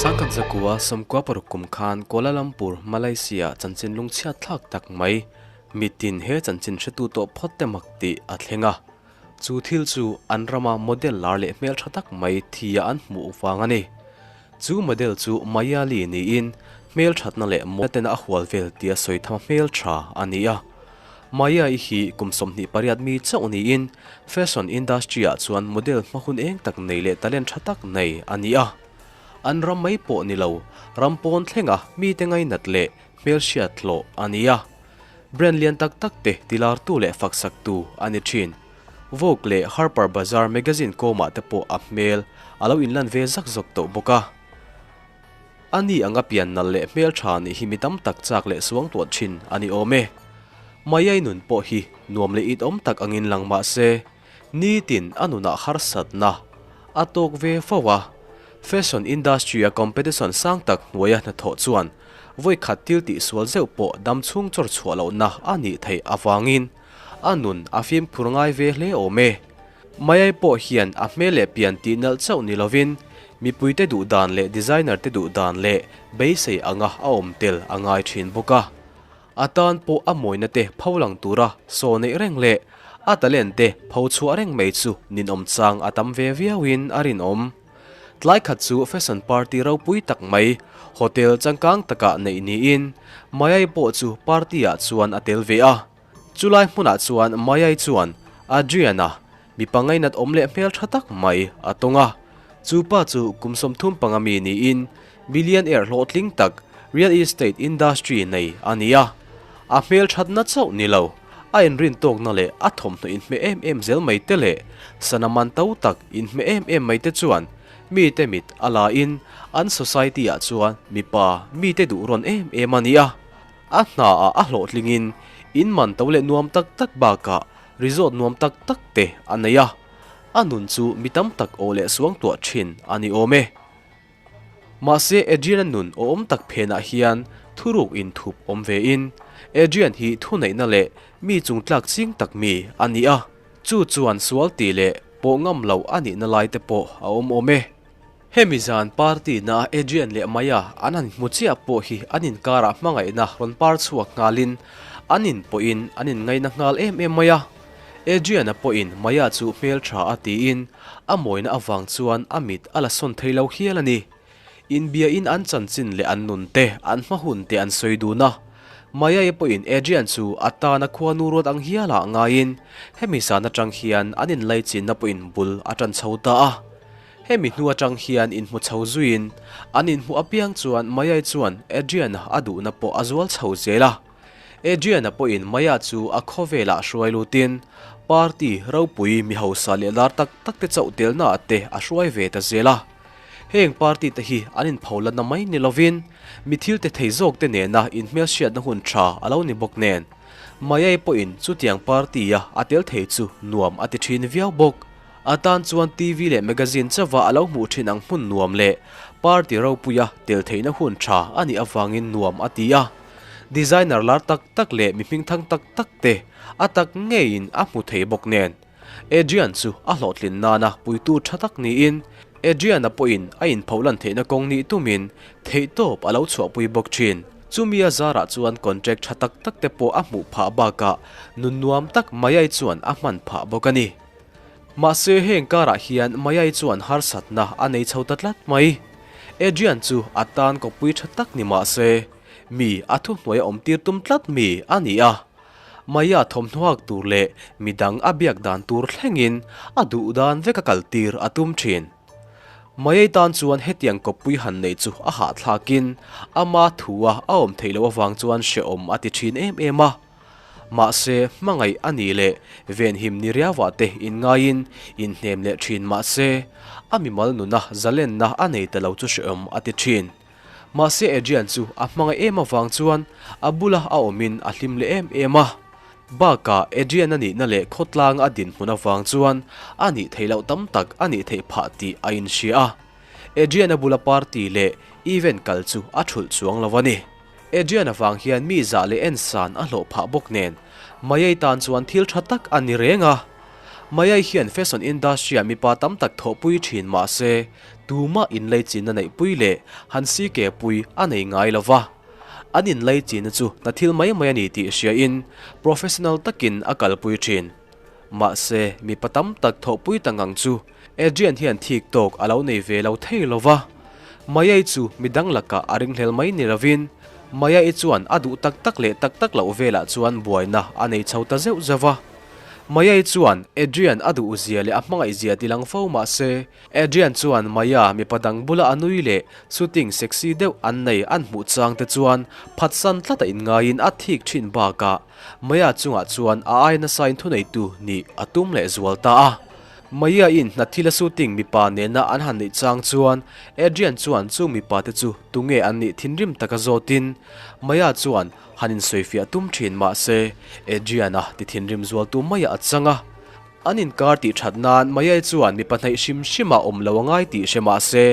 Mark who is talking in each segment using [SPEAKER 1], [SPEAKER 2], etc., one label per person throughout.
[SPEAKER 1] Sangkhat zakua sawmkua paruk kum khan Kuala Lumpur, Malaysia chanchin lungchhiat thlak tak mai mitin he chanchin hretu tawh phawt te mak tih a thleng a. Chu thil chu an rama model lar leh hmeltha tak mai thia an hmuh vang a ni. Chu model chu Maya Lee niin hmelthatna leh mawina tena a hual vel tia sawi thama hmeltha a ni a. Maya-i hi kum 28 mi chauh niin fashion industry-ah chuan model hma hun eng tak nei leh talent tha tak nei a ni a. An ram mai pawh ni lo, ram pawn thlenga mite ngainat leh hmelhriat hlawh a ni a. Brand lian tak tak te tilartu leh faksaktu a ni thin. Vogue leh Harper Bazaar magazine kawmah te pawh a hmel a lo inlan ve zak zawk tawh bawk a. A ni anga pian nalh leh hmel tha nih hi mi tam tak chak leh suang tuah thin a ni awm e. Mayai nun pawh hi nuam leh it awm tak angin lang mah se, nitin a nunah harsatna a tawk ve fo a. Fashion industry-a competition sang tak hnuaia hnathawh chuan vawi khat thil tihsual zeuh pawh dam chhung chawr chhuah lohna a nih theih avangin a nun a fimkhur ngai ve hle awm e. Mayai pawh hian a hmel leh pian tih nalh chauh ni lovin mipuite duh dan leh designer te duh dan leh beisei anga a awm tel a ngai thin bawk a. A tan pawh a mawina te pho lang tura saw neih reng leh a talent te pho chhuah reng mai chu ninawm chang a tam ve viauin a rinawm. Tlai khat chu fashion party ropui tak mai hotel changkang takah neih niin Mayai pawh chu party ah chuan a tel ve a. Chulai hmunah chuan Mayai chuan Adrian-a mipa ngainat awm leh hmel tha tak mai a tawng a. Chu pa chu kum 35 mi niin billionaire hlawhtling tak real estate industry nei a ni a. A hmel thatna chauh ni lo, a inrin tawkna leh a thawmhnaw inhmeh em em zel mai te leh sana man to tak inhmeh em em mai te chuan mite mit a la in an society ah chuan mipa mite duh rawn em em a ni a. A hna ah a hlawhtling in in man to leh nuam tak tak bakah resort nuam tak tak te a nei a, a nun chu mi tam tak aw leh suang tuah thin a ni awm e. Mahse Adrian-a nun awm tak phenah hian thuruk inthup awm ve in Adrian hi thuneihna leh mi chungtlak ching tak mi a ni a, chu chuan sual tih leh pawh ngam loh a nihna lai te pawh a awm awm e. Hemi zan party na Adrian leh Maya an han hmu chiah pawh hi an inkarah hmangaihna rawn par chhuak nghalin an in pawhin an inngaina nghal em em mai a. Adrian-a pawhin Maya chu hmeltha a tiin a mawina avang chuan a mit a la sawn thei lo hial a ni. Inbiain an chanchin leh an nun te, an hma hun te an sawi dun a. Maya-i pawhin Adrian chu a tana khuanu ruat ang hialah ngaiin hemi zan atang hian an inlaichinna pawhin bul a tan chho ta a. Hemi hnu atang hian inhmu chho zuiin an inhmuh apiang chuan Maya-i chuan Adrian-a a duhna pawh a zual chho zel a. Adrian-a pawhin Maya chu a khawvelah hruai lutin party ropui mi hausa leh lar tak tak te chauh telnaah te a hruai ve ta zel a. Heng party te hi an inpholanna mai ni lovin mi thil te thei zawk te nena inhmelhriatna hun tha a lo ni bawk nen Maya-i pawhin chutiang party-a a tel thei chu nuam a ti thin viau bawk. A tan chuan TV leh magazine chauha a lo hmuh thin ang hmun nuam leh party ropuia tel theihna hun tha a nih avangin nuam a ti a. Designer lar tak tak leh mi hmingthang tak tak te a tak ngeiin a hmu thei bawk nen. Adrian chu a hlawhtlin nana puitu tha tak niin Adrian-a pawhin a inpholan theihna kawng nih tumin theihtawp a lo chhuahpui bawk thin. Chumi a zarah chuan contract tha tak tak te pawh a hmuh phah bakah nun nuam tak Mayai chuan a hman phah bawk a ni. Mahse heng karah hian Mayai chuan harsatna a nei chho ta tlat mai. Adrian chu a tan kawppui tha tak ni mahse mi a thuhnuai a awm tir tum tlat mi a ni a. Maya thawmhnuak tur leh midang a biak dan tur thlengin a duh dan vek a kal tir a tum thin. Mayai tan chuan hetiang kawppui han neih chu a hahthlakin ama thua a awm theih loh avang chuan hrehawm a ti thin em em a. Mahse, hmangaih a nih leh venhim ni riauah te inngaiin inhnem leh thin mahse, a mimal nuna zalenna a nei ta lo chu hrehawm a ti thin. Mahse Adrian chu a hmangaih em avang chuan a bula a awmin a hlim leh em em a. Bakah Adrian a nihna leh khawtlang a dinhmun avang chuan a nih theih loh tam tak a nih theih phah tih a inhria a. Adrian a bula party leh event kal chu a thulh chuang lo a ni. Adrian avang hian mi zah leh en san a hlawh phah bawk nen Mayai tan chuan thil tha tak a ni reng a. Maya-i hian fashion industry-ah mipa tam tak thawhpui thin mah se, tumah inleichinna neihpui leh han sike pui a nei ngai lo va. An inleichinna chu hna thil mai mai a ni tih hriain professional takin a kalpui thin. Mahse, mipa tam tak thawhpui ta ngang chu Adrian hian thik tawk a lo nei ve lo thei lo va. Maya-i chu midang lakah a ringhlel mai ni lovin Maya-i chuan a duh tak tak leh tak tak loh velah chuan buaina a nei chho ta zeuh zeuh va. Maya-i chuan Adrian a duh zia leh a hmangaih zia ti lang fo mah se, Adrian chuan Maya mipa dang bula a nui leh shooting sexy deuh an nei an hmuh chang te chuan phatsan tlat a inngaiin a thik thin bakah Maya chungah chuan a ai nasain thuneitu nih a tum leh zual ta a. Maya-in hna thila shooting mipa nena an han neih chang chuan Adrian chuan chung mipa te chu tunge an nih thinrim taka zawtin Maya chuan Han insawifiah tum thin mah se, Adrian-a ti thinrim zualtu maiah a chang a. An inkar tih that nan Mayai chuan mipa hnaih hrim hrimah awm lo a ngai tih hre mah se,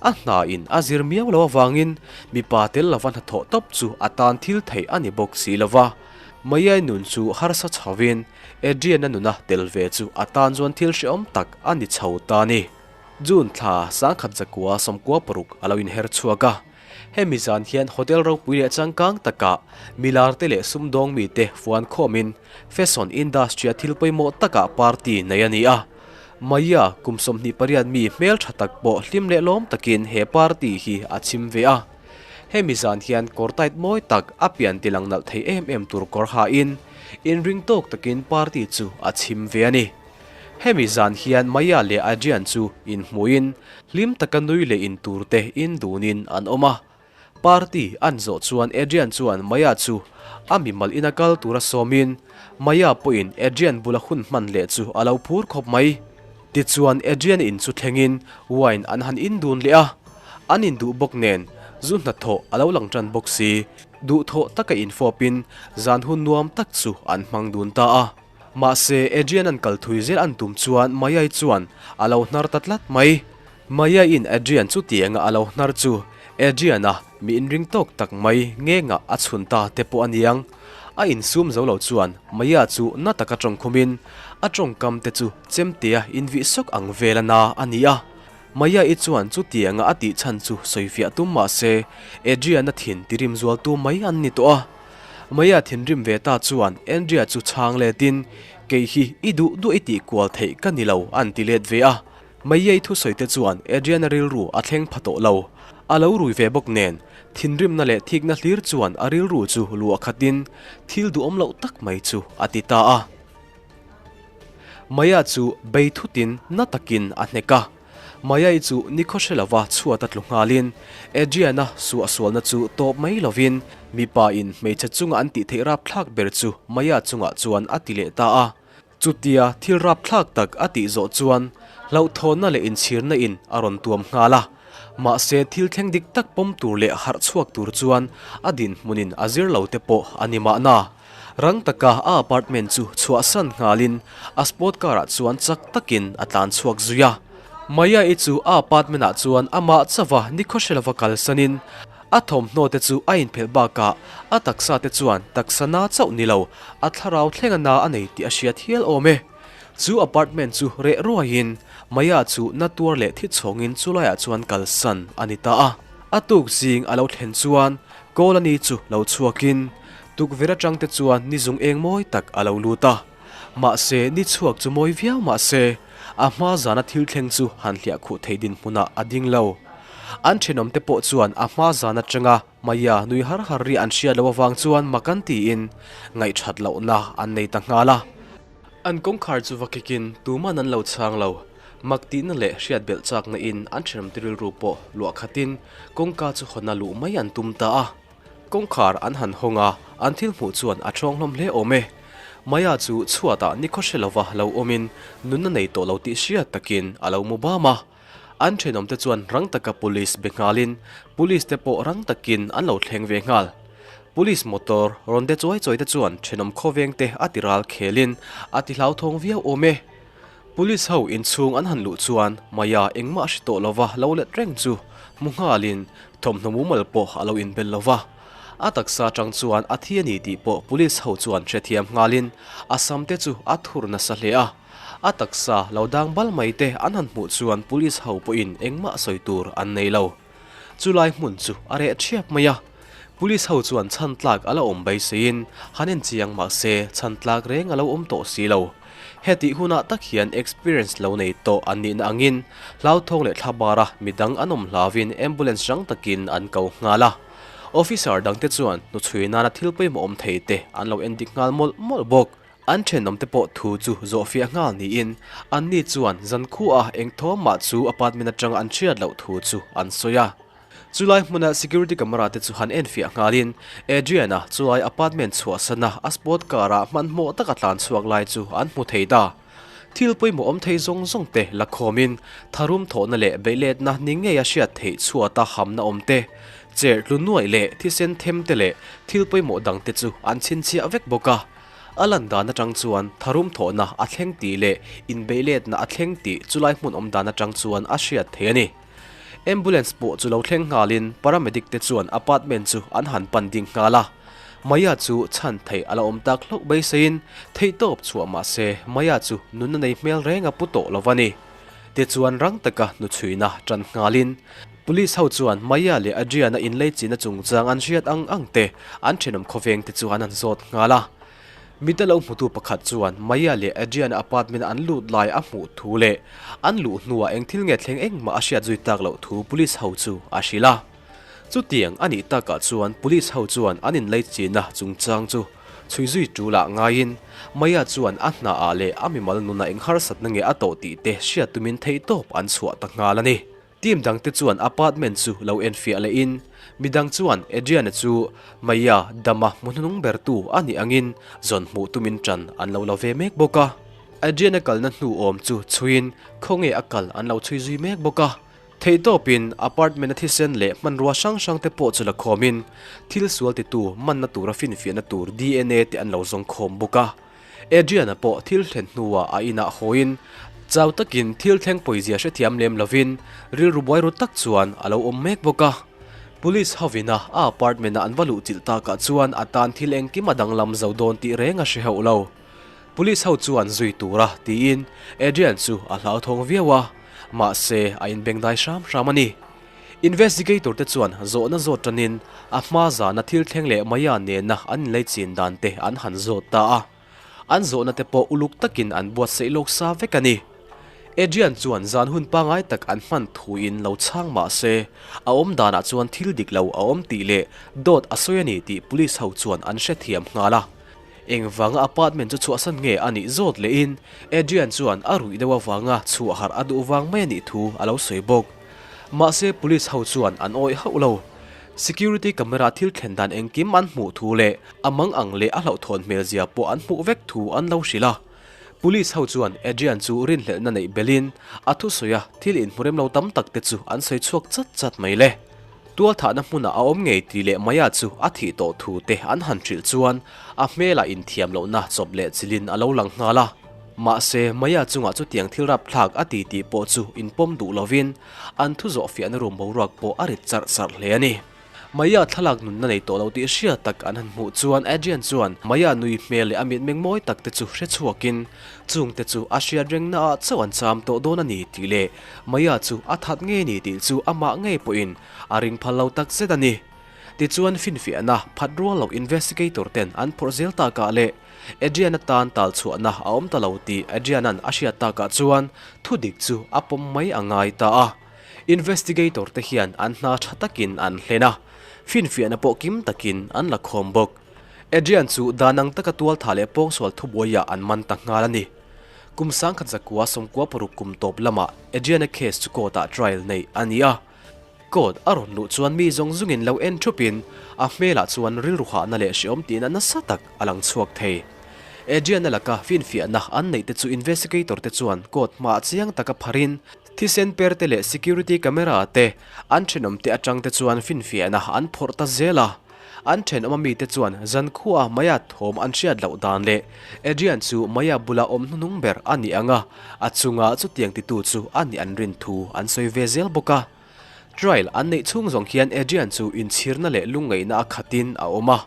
[SPEAKER 1] a hnain a zir miau lo avangin mipa tel lova hnathawh tawp chu a tan thil theih a ni bawk si lo va. Mayai nun chu harsa chhovin Adrian-a nuna tel ve chu a tan chuan thil hrehawm tak a ni chho ta a ni. June thla 1996 a lo inher chhuak a. Hemi zan hian hotel ropui leh changkang takah milar te leh sumdawng mite fuan khawmin fashion industry a thil pawimawh takah party nei a ni a. Maya kum 28 mi hmel tha tak pawh hlim leh lawm takin he party hi a chhim ve a. Hemi zan hian kawr tight mawi tak a pian tilang nalh thei em em tur kawr hain inring tawk takin party chu a chhim ve a ni. Hemi zan hian Maya leh Adrian chu inhmuhin hlim taka nui leh intur te in dunin an awm a. Party an zawh chuan Adrian chuan Maya chu a mimal ina kal tura sawmin Maya pawhin Adrian bula hun hman leh chu a lo phur khawp mai. Tichuan Adrian in chu thlengin wine an han in dun leh a. An induh bawk nen zu hnathawh a lo lang tan bawk si. Duhthawh taka infawpin zan hun nuam tak chu an hmang dun ta a. Mahse, Adrian-a'n kal thui zel an tum chuan Mayai chuan a lo hnar ta tlat mai. Mayai-in Adrian chu tianga a lo hnar chu Adrian-a mi inring tawk tak mai ngengah a chhun ta te pawh a niang. A insum zo lo chuan Maya chu na taka tawngkhumin a tawngkam te chu chemtea invih sawk ang vel a na a ni a. Maya-i chuan chutianga a tih chhan chu sawifiah tum mahse, Adrian-a thin tirim zualtu mai an ni tawh a. Maya thinrim ve ta chuan Andrea chu chhang letin, Kei hi i duh duh i tih kual theih ka ni lo an ti let ve a. Maya-i thusawi te chuan Adrian-a rilru a thleng pha tawh lo. A lo rui ve bawk nen, thinrimna leh thikna hlir chuan a rilru chu luah khatin thil duhawm loh tak mai chu a ti ta a. Maya chu bei thutin na takin a hnek a. Maya-i chu nikhaw hre lova chhuat a tlu nghalin Adrian-a suahsualna chu tawp mai lovin mipa in hmeichhe chunga an tih theih rapthlak ber chu Maya chungah chuan a ti leh ta a. Chutia thil rapthlak tak a tih zawh chuan hlauhthawnna leh inchhirna in a rawn tuam nghal a. Mahse thil thleng dik tak pawm tur leh harh chhuak tur chuan a dinhmunin a zir lo te pawh a ni mahna. Rang taka a apartment chu chhuahsan nghalin a sport car ah chuan chak takin a tlan chhuak zui a. Maya-i chu a apartment ah chuan amah chauha nikhaw hre lova kalsanin a thawmhnaw te chu a inphelh bakah a taksa te chuan taksa na chauh ni lo a thlarau thlenga na a nei tih a hriat hial awm e. Chu apartment chu reh ruaiin Maya chu na tuar leh thi chhawngin chulaiah chuan kalsan a ni ta a. A tuk zing a lo thlen chuan Kawlani chu lo chhuakin Tukverh atang te chuan ni zung eng mawi tak a lo lut a. Mahse, ni chhuak chu mawi viau mah se, a hma zana thil thleng chu han hliah khuh thei dinhmunah a ding lo. An thenawm te pawh chuan a hma zan atanga Maya nui har har ri an hriat loh avang chuan mak an tiin ngaihthat lohna an nei ta nghal a. An kawngkhar chu va kikin tuman an lo chhang lo. Mak tihna leh hriat belh chakna in an thenawm te rilru pawh luah khatin kawngka chu hawna luh mai an tum ta a. Kawngkhar an han hawng a, an thil hmuh chuan a ṭhawng hlawm hle awm e. Maya chu chhuatah nikhaw hre lova lo awmin nunna nei tawh lo tih hriat takin a lo mu bam a. An ṭhenawmte chuan rang taka police be nghalin police te pawh rang takin an lo thleng ve nghal. Police motor rawn de chuai chuai te chuan ṭhenawm khawveng te a ti ral khelin a ti hlauthawng viau awm e. Police ho inchhung an han luh chuan Maya engmah hre tawh lova lo let reng chu hmu nghalin thawmhnaw mumal pawh a lo inbel lova. A taksa atang chuan a thi a ni tih pawh police ho chuan hrethiam nghalin a sam te chu a thur nasa hle a. A taksa lo dang bal mai te an han hmuh chuan police ho pawhin engmah sawi tur an nei lo. Chulai hmun chu a reh thiap mai a, police ho chuan chhan tlak a la awm beiseiin han en chiang mah se chhan tlak reng a lo awm tawh si lo. Hetih hunah tak hian experience lo nei tawh an nihna angin hlauthawng leh thla bara midang an awm hlauvin ambulance rang takin an ko nghal a. Officer dangte chuan hnuchhui nana thil pawimawh awm thei te an lo endik nghal mawlh mawlh bawk. An thenawmte pawh thu chu zawhfiah nghal niin anni chuan zankhuaah eng thawm mah chu apartment atanga an hriat loh thu chu an sawi a. Chulai hmuna security camera te chu han enfiah nghalin Adrian-a chulai apartment chhuahsana a sport car-ah hmanhmawh taka tlan chhuak lai chu an hmu thei ta. Thil pawimawh awm thei zawng zawng te la khawmin tharum thawhna leh beihletna ni ngei a hriat theih chhuata hamna awm te, cherh tlu nuaih leh thisen them te leh thil pawimawh dang te chu an chhinchhiah vek bawk a. A lan dan atang chuan tharum thawhna a thleng tih leh inbeihletna a thleng tih chulai hmun awm dan atang chuan a hriat theih a ni. Ambulance pawh chu lo thleng nghalin paramedic te chuan apartment chu an han pan ding nghal a. Maya chu chhan theih a la awm tak hlauh beiseiin theihtawp chhuah mah se Maya chu nunna nei hmel reng a pu tawh lo va ni. Tichuan rang taka hnuchhuina tan nghalin Police ho chuan Maya leh Adrian-a inleichina chungchang an hriat ang ang te an thenawm khawveng te chuan an zawt nghal a. Mita lo hmutu pakhat chuan Maya leh Adrian-a apartment an lut lai a hmuh thu leh an luh hnuah eng thil nge thleng engmah a hriat zui tak loh thu police ho chu a hrilh a. Chutiang a nih takah chuan police ho chuan an inleichina chungchang chu chhui zui tul ah ngaiin Maya chuan a hna ah leh a mimal nunah eng harsatna nge a tawh tih te hriat tumin theihtawp an chhuah ta nghal a ni. Team dangte chuan apartment chu lo enfiah lehin midang chuan Adrian-a chu Maya dama hmu hnunung bertu a nih angin zawn hmuh tumin ṭan an lo la ve mek bawk a. Adrian-a kalna hnu awm chu chhuiin khawnge a kal an lo chhui zui mek bawk a. Theihtawpin apartment-a thisen leh hmanrua hrang hrangte pawh chu la khawmin thil sual titu manna tura finfiahna tur DNA te an lo zawng khawm bawk a. Adrian-a pawh thil thlen hnuah a inah hawiin chau takin thil thleng pawizia hrethiam lem lovin rilru buai ru tak chuan a lo awm mek bawk a. Police hovina a apartment-a an va luh chilh takah chuan a tan thil engkim a danglam zo dawn tih reng a hre hauh lo. Police ho chuan zui tura tiin Adrian chu a hlauthawng viau a, mahse a inbengdai hram hram a ni. Investigator te chuan zawhna zawt tanin a hma zana thil thleng leh Maya nena an inlei chin dan te an han zawt ta a. An zawhna te pawh uluk takin an buatsaih lawk sa vek a ni. Adrian chuan zan hun pangai tak an hman thuin lo chhang mah se, a awm danah chuan thil dik lo a awm tih leh dawt a sawi a ni tih police ho chuan an hrethiam nghal a. Engvanga apartment chu chhuahsan nge a nih zawt lehin Adrian chuan a ruih deuh avanga chhuah harh a duh vang mai a nih thu a lo sawi bawk. Mahse police ho chuan an awih hauh lo. Security camera thil thlen dan engkim an hmuh thu leh a mang ang leh a hlauhthawn hmel zia pawh an hmuh vek thu an lo hrilh a. Police ho chuan Adrian chu rinhlelhna neih belin a thusawi a thil inhmurem lo tam tak te chu an sawi chhuak chat chat mai le. Tualthahna hmunah a awm ngei tih leh Maya chu a thih tawh thu te an han hrilh chuan a hmelah inthiam lohna chawp leh chilhin a lo lang nghal a. Mahse, Maya chungah chutiang thil rapthlak a ti tih pawh chu inpawm duh lovin an thu zawh fiahna room boruak pawh a rit charh charh hle a ni. Maya thlalak nunna nei tawh lo tih hria tak an han hmuh chuan Adrian chuan Maya nui hmel leh a mitmeng mawi tak te chu hre chhuakin chungte chu a hriat rengna ah chauh an cham tawh dawn a ni tih leh Maya chu a that ngei ni tih chu amah ngei pawhin a ring phal lo tak zet a ni. Tichuan finfiahna phat rual loh investigator ten an phawrh zel takah leh Adrian-a tan tal chhuahna a awm ta lo tih Adrian-a'n a hriat takah chuan thudik chu a pawm mai a ngai ta a. Investigator te hian an hna tha takin an hlen a, finfiahna pawh kim takin an la khawm bawk. Adrian chu dan ang taka tualtha leh pawngsual thubuaiah an man ta nghal a ni. Kum 1996 kum tawp lamah Adrian-a case chu court-ah trial neih a ni a. Court a rawn luh chuan mi zawng zawngin lo en thupin a hmelah chuan rilru hahna leh hreawm tihna nasa tak a lang chhuak thei. Adrian-a laka finfiahna an neih te chu investigator te chuan court hmaah chiang taka pharin thisen per te leh security camera te an thenawm te atang te chuan finfiahna an phawrh ta zel a. An thenawm ami te chuan zankhuaa Maya thawm an hriat loh dan leh Adrian chu Maya bula awm hnuhnung ber a ni ang a, a chunga chutiang titu chu a nih an rin thu an sawi ve zel bawk a. Trial an neih chhung zawng hian Adrian chu inchhirna leh lungngaihna a khatin a awm a.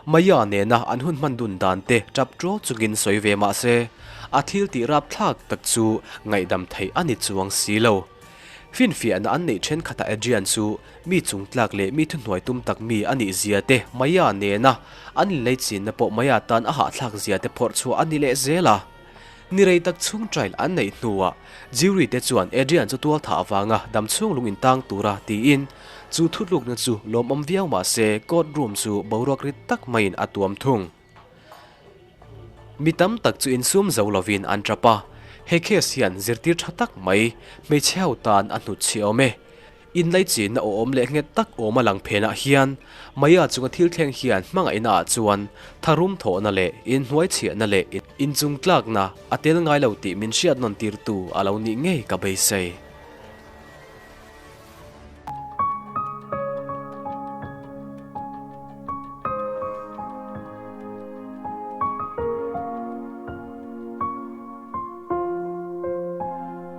[SPEAKER 1] Maya nena an hun hman dun dan te tap tuau chungin sawi ve mah se, a thil tih rapthlak tak chu ngaihdam theih a ni chuang si lo. Finfiahna an neih thenkhatah Adrian chu mi chungtlak leh mi thuhnuai tum tak mi a nih zia te Maya nena an inleichinna pawh Maya tan a hahthlak zia te phawrh chhuah a ni leh zel a. Ni rei tak chhung trial an neih hnuah jury te chuan Adrian chu tual thah avanga dam chhung lung intang tura tiin chu thutlukna chu lawmawm viau mah se court room chu boruak rit tak maiin a tuam thung. Mi tam tak chu insum zo lovin an tap a, he case hian zirtir tha tak mai hmeichhe ho tan a hnutchhiah awm e. Inlaichinna awhawm leh nghet tak awm a lang phenah hian Maya chunga thil thleng hian hmangaihna ah chuan tharum thawhna leh inhnuaichhiahna leh inchungtlakna a tel ngai lo tih min hriat nawn tirtu a lo nih ngei ka beisei.